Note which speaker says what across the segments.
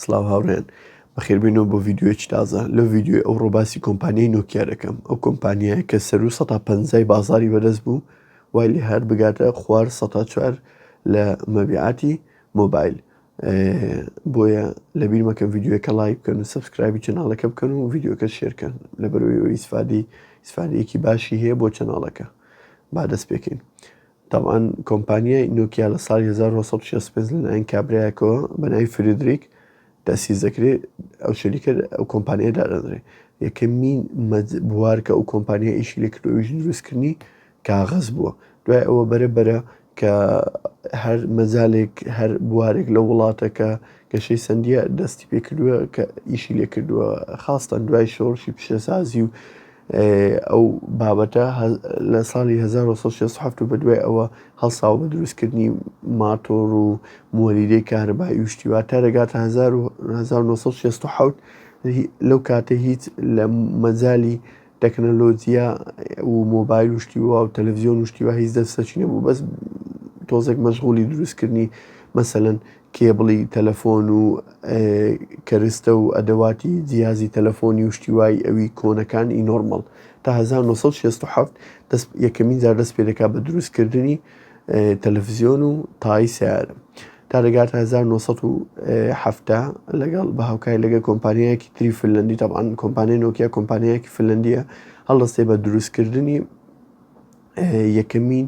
Speaker 1: سڵاو هاوڕێیان بەخێربێنەوە بۆ ڤیدیۆیەکی تازە. لەو ڤیدیۆی ئەوڕۆ باسی کۆمپانیای نۆکیا دەکەم، ئەو کۆمپانیایە کە سەروو سەتا پەنجای بازاری بەدەست بوو وای لێ هات بگاتە خوار سەتا چوار لە مەبیعاتی مۆبایل. بۆیە لەبیر مەکەن ڤیدیۆیەکە لایک بکەن و subscribe ی channel ەکە بکەن و ڤیدیۆکە share کەن لەبەرەوەی ئەوەی ئیسفادەی ئیسفادەیەکی باشی هەیە بۆ channel ەکە. با دەست پێکەین. تەبعەن کۆمپانیای نۆکیا لە ساڵی 1965 لەلایەن کابرایەکەوە بە ناوی فریدریک تەسیس دەکرێت ئەو شەریکە ئەو کۆمپانیا دادەنرێت یەکەمین بوار کە ئەو کۆمپانیا ئیشی لێ کردووە ئەویش دروستکردنی کاغەز بووە دوای ئەوە بەرە بەرە کە هەر مەجالێک هەر بوارێک لە وڵاتەکە گەشەی سەندیە دەستی پێکردووە کە ئیشی لێ کردووە خاستان دوای شۆڕشی پیشەسازی و ئەو بابەتە لە ساڵی 1967 و بەدوای ئەوە هەڵساوە بە دروستکردنی ماتۆڕ و موەلیدەی کارەبایی و شتی وا تا دەگاتە 1967 لەو کاتە هیچ لە مەجالی تەکنەلۆجیا و مۆبایل و شتی وا و تەلەڤزیۆن و شتی وا هیچ دەستەکی نەبوو بەس تۆزێک مەشغولی دروستکردنی مەسەلەن کێبڵی تەلەفۆن و کەرستە و ئەدەواتی جیازی تەلەفۆنی و شتی وای ئەوی کۆنەکان ئی نۆرمەڵ تا 1967 دەست یەکەمین جار دەست پێ دەکات بە دروستکردنی تەلەفزیۆن و تای سیارە تا دەگاتە 1970 لەگەڵ بە هاوکاری لەگەڵ کۆمپانیایەکی تری فنلندی تەبعەن کۆمپانیای نۆکیا کۆمپانیایەکی فنلندیە هەڵدەستێ بە دروستکردنی یەکەمین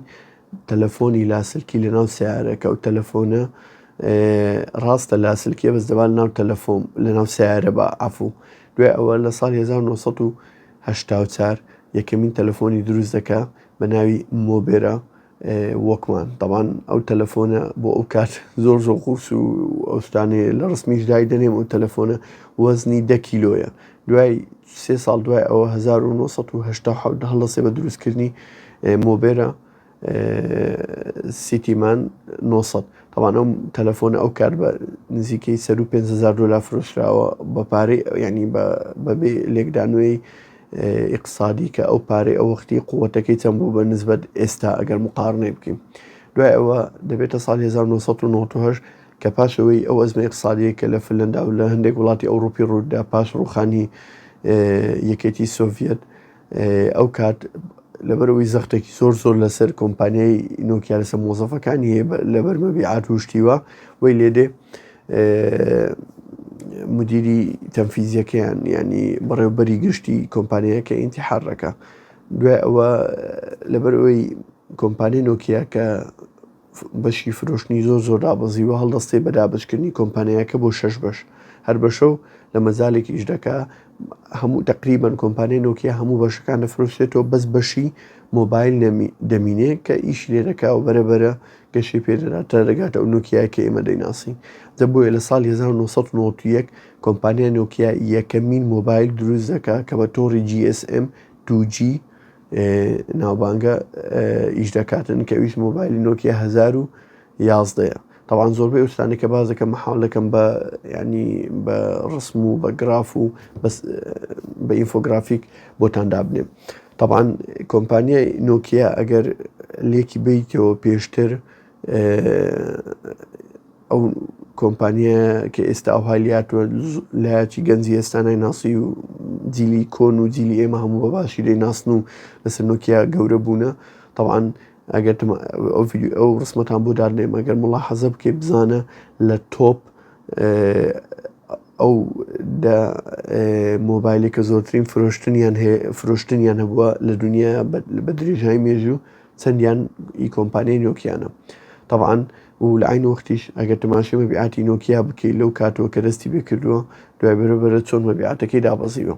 Speaker 1: تەلەفۆنی لاسلکی لەناو سیارەکە ئەو تەلەفۆنە ڕاستە لاسلکیە بەس دەبا لەناو تەلەفۆن لەناو سیارە بە عفو دوای ئەوە لە ساڵی 1984 یەکەمین تەلەفۆنی دروست دەکا بە ناوی مۆبێرا وۆکمان تەبان ئەو تەلەفۆنە بۆ ئەو کات زۆر زۆر قورس و ئەو شتانەیە لە ڕسمیش دای دەنێم ئەو تەلەفۆنە وەزنی دە کیلۆیە دوای سێ ساڵ دوای ئەوە 1970 هەڵدەسێ بە دروستکردنی مۆبێرا سیتیمان 900 تەوان ئەو تەلەفۆنە ئەو کار بە نزیکەی سەر 5000 دلار فرۆشراوە بە پارەی ینی بەبێ لێکدانوێی ئیقتسادی کە ئەو پارەی ئەو وەختی قوتەکەی چەند بوو بە نسبەت ئێستا ئەگەر مقارنەی بکەین دوای ئەوە دەبێتە ساڵی 1998 کە پاش ئەوەی ئەو ئەزمە ئیقتسادیە کە لە فنلندا و لە هەندێک وڵاتی ئەوروپی ڕوودا پاش ڕوخانی یەکێتی سۆڤیەت ئەو کات لەبەرەوەی زەختێکی زۆر زۆر لەسەر کۆمپانیای نۆکیا لەسەر مۆزەفەکانی هەیە لەبەر مەبیعات و شتیوە وەی لێدێ مدیری تەنفیزیەکەیان ینی بەڕێوبەری گشتی کۆمپانیەکە ئینتیحار دەکا دوای ئەوە لەبەر ئەوەی کۆمپانی نۆکیا کە بەشی فرۆشتنی زۆر زۆر دابەزیوە هەڵدەستێ بە دابەشکردنی کۆمپانیاکە بۆ شەش بەش هەر بەشە و لە مەجالێکیش دەکا هەموو تقریبان کۆمپانیای نۆکیا هەموو بەشەکان دەفرۆشێتەوە بەس بەشی مۆبایل دەمینێ کە ئیش لێ دەکا و بەرەبەرە گەشەی پێ دەدات تا دەگاتە ئەو نۆکیایە کە ئێمە دەیناسین. جا بۆیە لە ساڵی 1991 کۆمپانیای نۆکیا یەکەمین مۆبایل دروست دەکا کە بە تۆڕی GSM 2G ناوبانگە ئیش دەکاتن کە ئەویش مۆبایلی نۆکیا 1011 تاوان زۆربەی ئەو شتانەی کە باس دەکەم مەحاڵ دەکەم بە ینی بە ڕسم و بە گراف و بەس بە ئینفۆگرافیک بۆتان دابنێم تەبعەن کۆمپانیای نۆکیا ئەگەر لێکی بیتەوە پێشتر ئەو کۆمپانیا کە ئێستا ئەو هالیاتوە لایەکی گەنجی ئێستا نایناسی و جیلی کۆن و جیلی ئێمە هەموو بە باشی لێ ناسن و لەسەر نۆکیا گەورە بوونە طبعاان ئەگەر ئەو ئەو ڕسمەتان بۆ دارنێم ئەگەر مڵا حەزە بکەی بزانە لە تۆپ ئەو دە مۆبایلی کە زۆرترین فرۆشتنیان هەیە فرۆشتنیان هەبووە لە دنیا بە درێژای مێژوو چەندیان ئی کۆمپانیای نۆکیانە طبعا و لە عین وەختیش ئەگەر تەماشای مەبیعاتی نۆکیا بکەیت لەو کاتەوە کە دەستی پێ کردووە دوای بەرە بەرە چۆن مەبیعاتەکەی دابەزیوە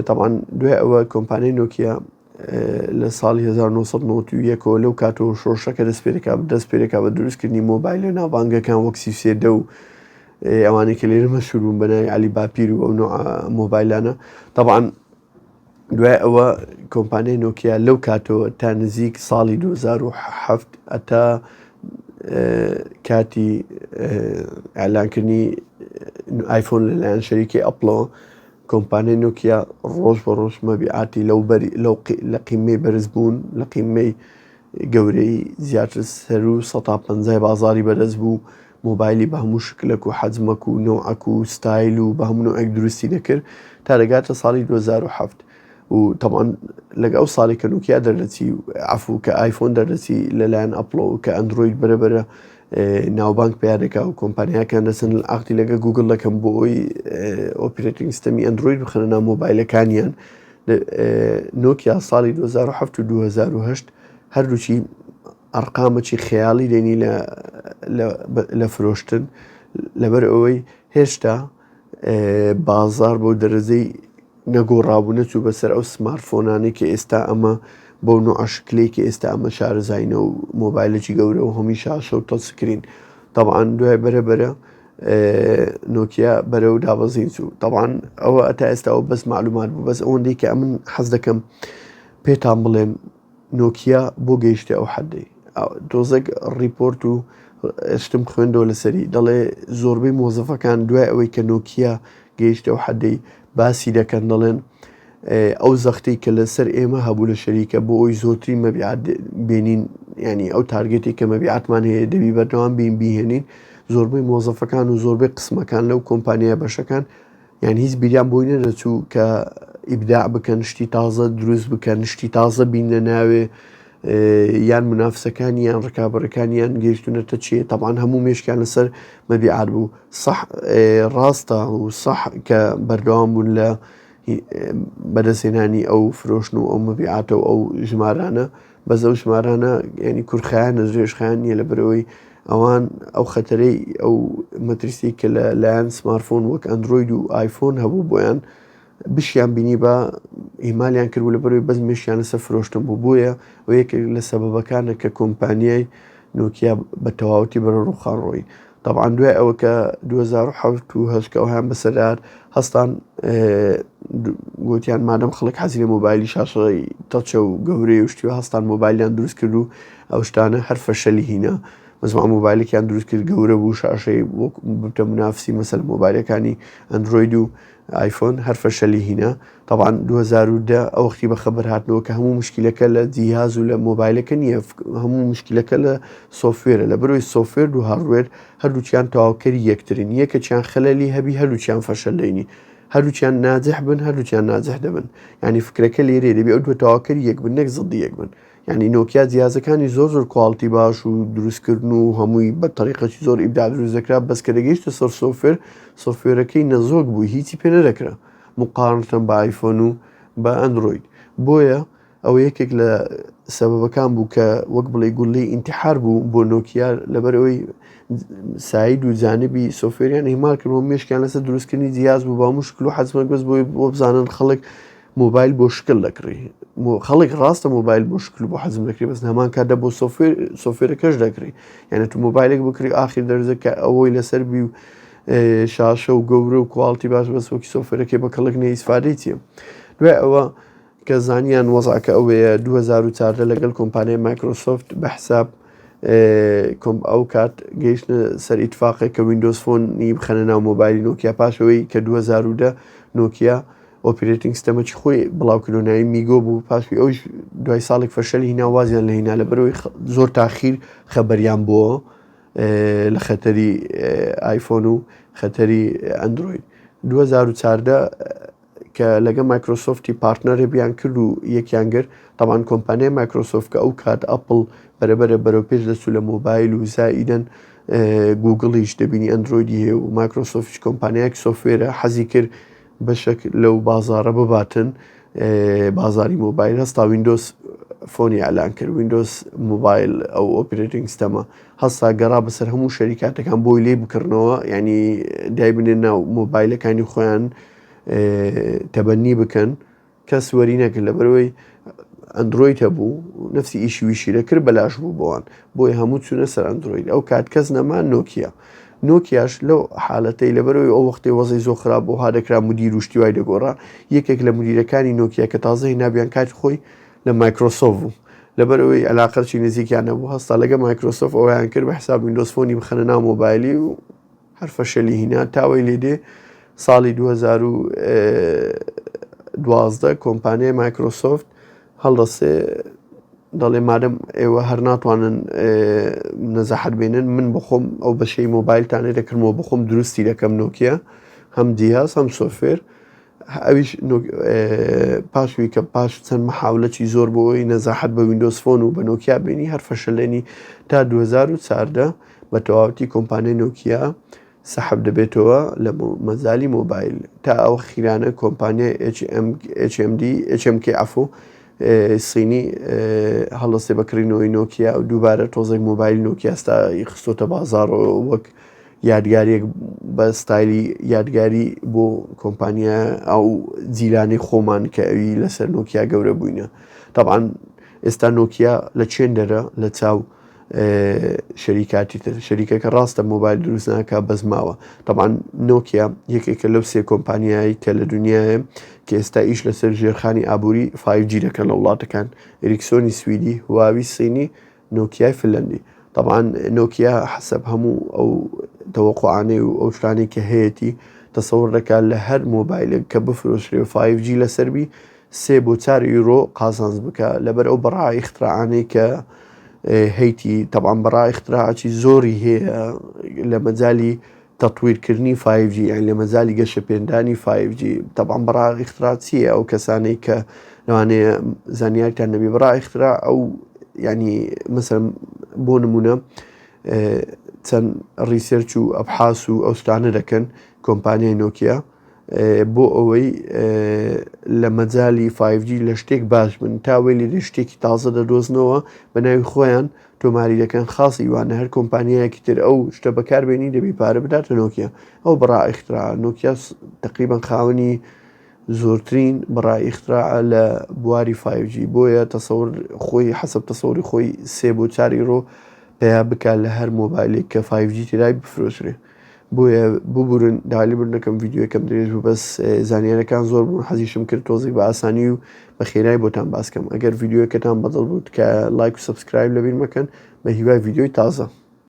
Speaker 1: طبعا دوای ئەوە کۆمپانیای نۆکیا لە ساڵی 1991 ەوە لەو کاتەوە شۆڕشەکە دەست پێ دەکات دەست پێ دەکات بە دروستکردنی مۆبایلە ناوبانگەکان وەک سیسێ دە و ئەوانەی کە لێرە مەشهور بوون بە ناوی عەلی باپیر و ئەو نوع مۆبایلانە طبعا دوای ئەوە کۆمپانیای نۆکیا لەو کاتەوە تا نزیک ساڵی 2007 ئەتا کاتی ئەلانکردنی ئایفۆن لەلایەن شەریکی ئەپلەوە کۆمپانیای نۆکیا ڕۆژ بە ڕۆژ مەبیعاتی لەو بەری لەو لە قیمەی بەرز بوون لە قیمەی گەورەی زیاتر سەر و سەتا پەنجای بازاری بەدەست بوو. مۆبایلی بە هەموو شکلەک و حەجمەک و نەوعەک و ستایل و بە هەموو نەوعێک دروستی دەکرد تا دەگاتە ساڵی 2007 و تەبعەن لەگە ئەو ساڵی کە نۆکیا دەردەچی عەفو کە ئایفۆن دەردەچی لەلایەن ئەپڵەوە کە ئەندرۆید بەرە بەرە ناوبانگ پیا دەکا و کۆمپانیاکان دەچن عەقدی لەگە گوگل دەکەن بۆ ئەوی operating system ی ئەندرۆید بخەنە ناو مۆبایلەکانیان نۆکیا ساڵی 2007 و 2008 هەردووکی ئەرقامەکی خەیاڵی دێنی لە فرۆشتن لەبەر ئەوەی هێشتا بازار بەو دەرەجەی نەگۆڕابوو نەچوو بەسەر ئەو سمارتفۆنانەی کە ئێستا ئەمە بەو نوعە شکلەی کە ئێستا ئەمە شارەزاینە و مۆبایلێکی گەورە و هەمووی شاشە و touch screen تەبعەن دوای بەرە بەرە نۆکیا بەرەو دابەزین چوو تەبعەن ئەوە تا ئێستا ئەوە بەس معلومات بوو بەس ئەوەندەی کە ئەمن حەز دەکەم پێتان بڵێم نۆکیا بۆ گەیشتە ئەو حەدەی تۆزێک report و شتم خوێندەوە لەسەری دەڵێ زۆربەی مۆزەفەکان دوای ئەوەی کە نۆکیا گەیشتە ئەو حەدەی باسی دەکەن دەڵێن ئەو زەختی کە لەسەر ئێمە هەبوو لە شەریکە بۆ ئەوی زۆرترین مەبیعات بێنین ینی ئەو target ی کە مەبیعاتمان هەیە دەبی بەردەوام بین بیهێنین زۆربەی مۆزەفەکان و زۆربەی قسمەکان لەو کۆمپانیای بەشەکان یان هیچ بیریان بۆی نەدەچوو کە ئیبداع بکەن شتی تازە دروست بکەن شتی تازە بینە ناوێ یان منافسەکانی یان ڕکابەرەکانیان گەیشتونەتە چیە تەبان هەموو مێشکیان لەسەر مەبیعات بوو سەح ڕاستە و سەح کە بەردەوام بوون لە بەدەستهێنانی ئەو فرۆشن و ئەو مەبیعاتە و ئەو ژمارانە بەس ئەو ژمارانە ینی کورتخایەنە درێژخایەن نییە لە بەرەوەی ئەوان ئەو خەتەرەی ئەو مەترسی کە لە لایەن سمارتفۆن وەک ئەندرۆید و ئایفۆن هەبوو بۆیان بشیان بینی بە ئیمالیان کرد لە بەرەوەی بەس مێشیان لەسەر فرۆشتن بوو بۆیە و یەکێک لە سەبەبەکانە کە کۆمپانیای نۆکیا بە تەواوەتی بەرەو ڕوخان ڕۆی تەبعەن دوای ئەوە کە 2007 و هەشت کە ئەوهان بەسەرات هەستان گوتیان مادەم خەڵک حەزی لە مۆبایلی شاشەی touch ە و گەورەی و شتی و هەستان مۆبایلیان دروست کرد و ئەو شتانە هەر فەشەلی هینا مەزما مۆبایلێکیان دروست کرد گەورە بوو شاشەی وەک ببتە منافسی مەسەل مۆبایلەکانی ئەندرۆید و ئایفۆن هەر فەشەلی هینا تەبعەن 2010 ئەو وەختی بە خەبەر هاتنەوە کە هەموو مشکلەکە لە جیهاز و لە مۆبایلەکە نییە هەموو مشکلەکە لە software ە لە بەرەوەی software و hardware هەردووکیان تەواوکەری یەکترن یەکەکیان خەلەلی هەبی هەردووکیان فەشەل دەینی هەردووکیان ناجح بن هەردووکیان ناجح دەبن یعنی فکرەکە لێرێ دەبی ئەو دووە تەواوکەری یەک بن نەک زدی یەک بن یعنی نۆکیا جیازەکانی زۆر زۆر quality باش و دروستکردن و هەمووی بە تەریقەکی زۆر ئیبدا دروست دەکرا بەس کە دەگەیشتە سەر software software ەکەی نەزۆک بوو هیچی پێ نەدەکرا مقارنەتەن بە ئایفۆن و بە ئەندرۆید بۆیە ئەوە یەکێک لە سەبەبەکان بوو کە وەک بڵێ گولەی ئینتحار بوو بۆ نۆکیا لەبەر ئەوەی side و جانبی software یان ئیهمال کرد و مێشکیان لەسەر دروستکردنی جیاز بوو با مشکل و حەزمەک بەس بۆی بۆ بزانن خەڵک مۆبایل بۆ شکل دەکڕی خەڵک ڕاستە مۆبایل بۆ شکل بۆ حەزم دەکری بەس هەمان کاتدا بۆ software software ەکەش دەکری یعنی تو مۆبایلێک بکری ئاخر دەرزە کە ئەوەی لەسەر بی و شاشە و گەورە و quality باش بەس وەکی software ەکەی بە کەڵک نە ئیسفادەی چیە دوای ئەوە کە زانیان وەزعەکە ئەوەیە 2014 لەگەڵ کۆمپانیای مایکرۆسۆفت بە حساب ئەو کات گەیشتە سەر ئیتفاقێک کە ویندۆز فۆنی بخەنە ناو مۆبایلی نۆکیا پاشەوەی کە 2010 نۆکیا operating system ەکی خۆی بڵاو کردو ناوی میگۆ بوو پاشی ئەوش دوای ساڵێک فەشەلی هینا وازیان لە هینا لە بەرەوەی زۆر تاخیر خەبەریان بۆ لە خەتەری ئایفۆن و خەتەری ئەندرۆید 2014 کە لەگە مایکرۆسۆفتی partner ێ بیان کرد و یەکیان گرت تەبعەن کۆمپانیای مایکرۆسۆفت کە ئەو کات ئەپڵ بەرەبەرە بەرەو پێش دەچوو لە مۆبایل و زائیدەن گوگڵیش دەبینی ئەندرۆیدی هەیە و مایکرۆسۆفت کۆمپانیایەک software ە حەزی کرد بەشێک لەو بازاڕە بباتن بازاری مۆبایل هەستا ویندۆس فۆنی ئەلان کرد ویندۆس مۆبایل ئەو operating system ە هەستا گەڕا بەسەر هەموو شەریکاتەکان بۆی لێ بکڕنەوە ینی دایبنێن ناو مۆبایلەکانی خۆیان تەبەنی بکەن کەس وەری نەکرد لەبەرئەوەی ئەندرۆید هەبوو نفسی ئیشی ویشی دەکرد بەلاش بوو بۆوان بۆیە هەموو چوونە سەر ئەندرۆید ئەو کات کەس نەما نۆکیا نۆکیاش لەو حالەتەی لەبەرەوەی ئەو وەختەی وەزی زۆر خراپ بۆ ها دەکرا مدیر و شتی وای دەگۆڕا یەکێک لە مدیرەکانی نۆکیا کە تازە هێنابیان کات خۆی لە مایکرۆسۆف بوو لەبەرئەوەی علاقەرچی نزیکیان نەبوو هەستا لەگە مایکرۆسۆف ئەویان کرد بە حساب ویندۆز فۆنی بخەنە ناو مۆبایلی و هەر فەشەلی هینا تا وەی لێ دێ ساڵی 2012 کۆمپانیای مایکرۆسۆفت هەڵدەسێ دەڵێ مادەم ئێوە هەر ناتوانن نەزاحەت بێنن من بەخۆم ئەو بەشەی مۆبایلتانێ دەکردمەوە بەخۆم دروستی دەکەم نۆکیە هەم جیهاز هەم software ئەویش پاشوی کە پاش چەند محاولەی زۆر بۆ ئەوی نەزاحەت بە Windows Phone و بە نۆکیا بینی هەر فەشەلێنی تا 2014 بە تەواوەتی کۆمپانیای نۆکیا سەحب دەبێتەوە لە مەجالی مۆبایل تا ئەو خیرانە کۆمپانیای HMD HMK عفو سینی هەڵدەستێ بە کڕینەوەی نۆکیا و دووبارە تۆزێک مۆبایل نۆکیاستا خستۆتە بازاڕەوە وەک یادگاریەک بە ستایلی یادگاری بۆ کۆمپانیا ئەو جیلانەی خۆمان کە ئەوی لەسەر نۆکیا گەورە بووینە تەبعەن ئێستا نۆکیا لە چێن دەرە لە چاو شەریکاتی تر شەریکەکە ڕاستە مۆبایل دروست ناکە بەس ماوە تەبعەن نۆکیا یەکێکە لەو سێ کۆمپانیایی کە لە دنیاە کە ئێستا ئیش لەسەر ژێرخانی ئابووری 5G دەکەن لە وڵاتەکان ئەریکسۆنی سویدی هواوی سینی نۆکیای فنلەندی تەبعەن نۆکیا حەسەب هەموو ئەو تەوەقوعانەی و ئەو شتانەی کە هەیەتی تەسەور دەکات لە هەر مۆبایلێک کە بفرۆشرێ 5G لەسەر بی سێ بۆ چار یورۆ قازانج بکە لەبەر ئەو بەڕا ئیختراعانەی کە هەیتی تەبعەن بەڕا ئیختراعی زۆری هەیە لە مەجای تەتویرکردنی 5G یان لە مەجالی گەشەپێندانی 5G تەبعەن بەڕا ئیختراع چییە ئەو کەسانەی کە لەوانەیە زانیارتان نەبی بەڕا ئیختراع ئەو ینی مەسەر بۆ نمونە چەند research و ئەبحاس و ئەو شتانە دەکەن کۆمپانیای نۆکیا بۆ ئەوەی لە مەجالی 5G لە شتێک باش بن تا وەی لێ شتێکی تازە دەدۆزنەوە بە ناوی خۆیان تۆماری دەکەن خاصی وانە هەر کۆمپانیایەکی تر ئەو شتە بەکاربێنی دەبی پارە بداتە نۆکیا ئەو بڕا ئیخترا نۆکیا تقریبا خاوەنی زۆرترین بڕا ئیخترا لە بواری 5G بۆیە تەسەور خۆی حەسەب تەسەوری خۆی سێ بۆ چاری ڕۆ پەیا بکات لە هەر مۆبایلێک کە 5G تێدای بفرۆشرێ. بۆیە ببورن داوای لێبوردن دەکەم ڤیدیۆیەکەم درێژ بوو بەس زانیارەکان زۆر بوون حەزیشم کرد تۆزێک بە ئاسانی و بە خێرای بۆتان باس کەم ئەگەر ڤیدیۆیەکەتان بەدڵ بوو تکایە لایک و subscribe لەبیر مەکەن بە هیوای ڤیدیۆی تازە.